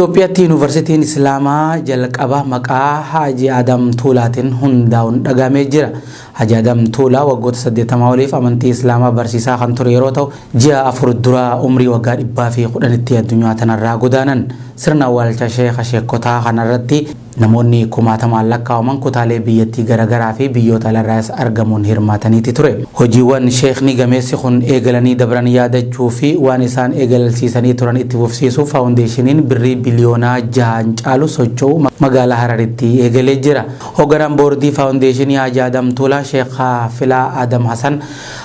Itoophiyaatti Yuunivarsiitiin Islaamaa jalqaba maqaa Haaji Adam Tuulaatiin hundaa'uun dhagahamee jira. Haaji Adam Tuulaa waggoota 80 oliif amantii Islaamaa barsiisaa kan ture yeroo ta'u, ji'a 4 dura umrii waggaa 110tti addunyaa tanarraa godaanan. Sirna awwaalcha sheeka sheekkotaa kanarratti namoonni kumaatamaan lakkaawaman kutaalee biyyattii garagaraa fi biyyoota alarraayis argamuun hirmaataniiti ture. Hojiiwwan sheekni gameessi kun eegalanii dabran yaadachuu fi waan isaan eegalsiisanii turan itti fufsiisuuf faawundeeshiniin birrii biliyoonaa jahaan caalu socho'u magaalaa Hararitti eegalee jira. Hogganaan boordii faawundeeshinii Haaji Adam Tuulaa Sheekh Filaa Adam Hasan,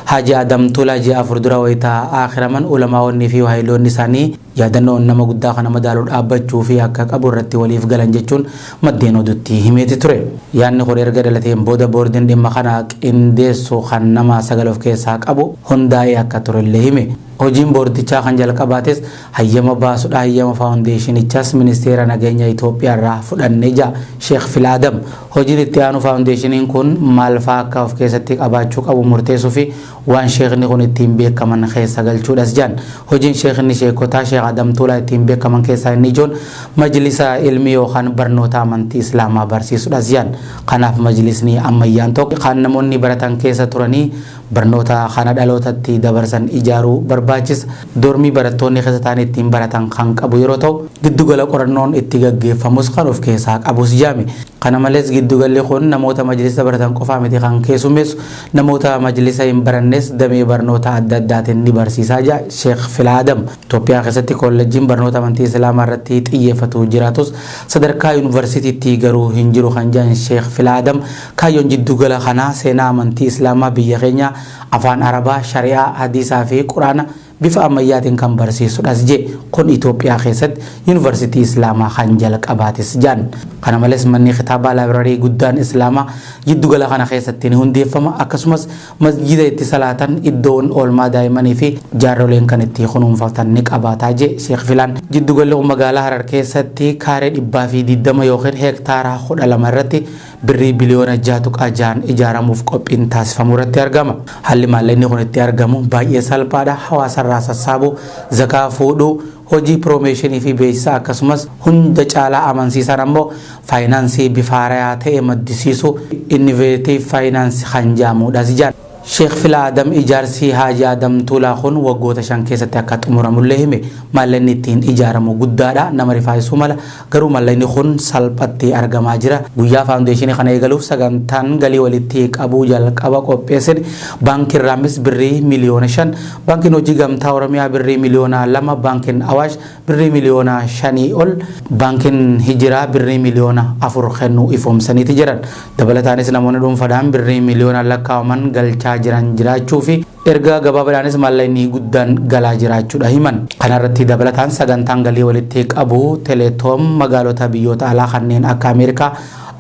Haaji Adam Tuulaa ji'a 4 dura wayita aakhiraman ulamaa'onni fi waahiloonni isaanii Yaadannoon nama guddaa kana madaalu dhaabbachuufii akka qabu irratti waliif galan jechuun maddeen oduutti himeeti ture. Yaadni kun erga dhalateen booda boordiin dhimma kana qindeessu kan nama 9 of keessaa qabu hundaa'ee akka turellee hime. Hojiin boordichaa kan jalqabaatis hayyama baasudha, hayyama faawundeeshinichaas ministeera nageenya Itoophiyaarraa fudhanne ja Sheekh Fila Adam. Hojiin itti aanu faawundeeshiniin kun maalfaa akka of keessatti qabaachuu qabu murteessuufi Waan sheekhni kun ittiin beekaman keessa galchuudhas jaan. Hojiin sheekhni sheekotaa Sheekh Adam Tuulaa ittiin beekaman keessaa inni ijoon majlisa ilmii yookaan barnoota amantii Islaamaa barsiisudhas jaan. Kanaaf majlisni ammayyaan tokko kan namoonni baratan keessa turanii barnoota kana dhalootatti dabarsan ijaaruu barbaachisa. Doormii barattoonni keessa taa'anii ittiin baratan kan qabu yeroo ta'u, giddugala qorannoon itti gaggeeffamus kan of keessaa qabus jaame. Kana malees giddugalli kun namoota majlisa baratan qofaa miti kan keessummeessu, namoota majlisa hin barannes damee barnoota adda addaatiin ni barsiisaa jedha Sheekh Filaa Adam. Itoophiyaa keessatti koollejjiin barnoota amantii Islaamaa irratti xiyyeeffatu jiraatus sadarkaa yuunivarsiitiitti garuu hin jiru kan jedhan Sheekh Filaa Adam, kaayyoon jiddugala kanaa seenaa amantii Islaamaa biyya keenyaa, Afaan Arabaa, Shari'aa, Hadiisaa fi Qur'aana bifa ammayyaatiin kan barsiisudhas je. Kun Itoophiyaa keessatti Yuunivarsiitii Islaamaa kan jalqabaatis jaan. Kana malees manni kitaabaa library guddaan Islaamaa jiddugala kana keessatti ni hundeeffama. Akkasumas masjiida itti salaatan, iddoon oolmaa daa'immanii fi jaarroleen kan itti kunuunfatan ni qabaata je Sheekh Filaan. Jiddugalli kun magaalaa Harar keessatti kaaree 120 ykn heektaara 12 irratti Birrii biliyoona 6.6n ijaaramuuf qophiin taasifamuurratti argama. Haalli maallaqni kun itti argamu baay'ee salphaadha. Hawaasarraa sassaabuu, zakaa fuudhuu, hojii piroomeeshinii fi beeksisaa akkasumas hunda caalaa amansiisaan ammoo faayinaansii bifa haarayaa ta'e maddisiisuu, innovative finance, kan jedhamuudhas jedhan. Sheekh Filaa Adam ijaarsi Haaji Adam Tuulaa kun waggoota 5 keessatti akka xumuramullee hime. Maallaqni ittiin ijaaramu guddaadha, nama rifaasisuu mala, garuu mallaqni kun salphatti argamaa jira. Guyyaa faawundeeshinii kana eegaluuf sagantaan galii walitti qabuu jalqaba qopheessine. Baankiirraamis birrii miliyoona 5, Baankiin Hojii Gamtaa Oromiyaa birrii miliyoona 2, Baankiin Awaash birrii miliyoona shanii ol, Baankiin Hijiraa birrii miliyoona 4 kennuu ifoomsaniiti jiran. Dabalataanis namoonni dhuunfadhaan birrii miliyoonaan lakkaawaman galchaa jiran jiraachuu fi erga gabaabadhaanis maallaqni guddaan galaa jiraachuudha himan. Kana irratti dabalataan sagantaan galii walitti qabuu Teleetoom magaalota biyyoota alaa kanneen akka Ameerikaa,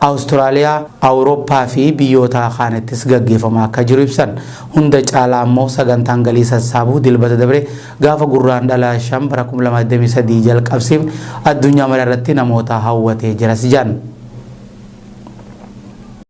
Awustiraaliyaa, Awurooppaa fi biyyoota kaanittis gaggeeffamaa akka jiru ibsan. Hunda caalaa ammoo sagantaan galii sassaabuu Dilbata dabre Gaafa Gurraandhala 5 bara 2023 jalqabsiifne addunyaa mara irratti namoota hawwatee jiras jedhan.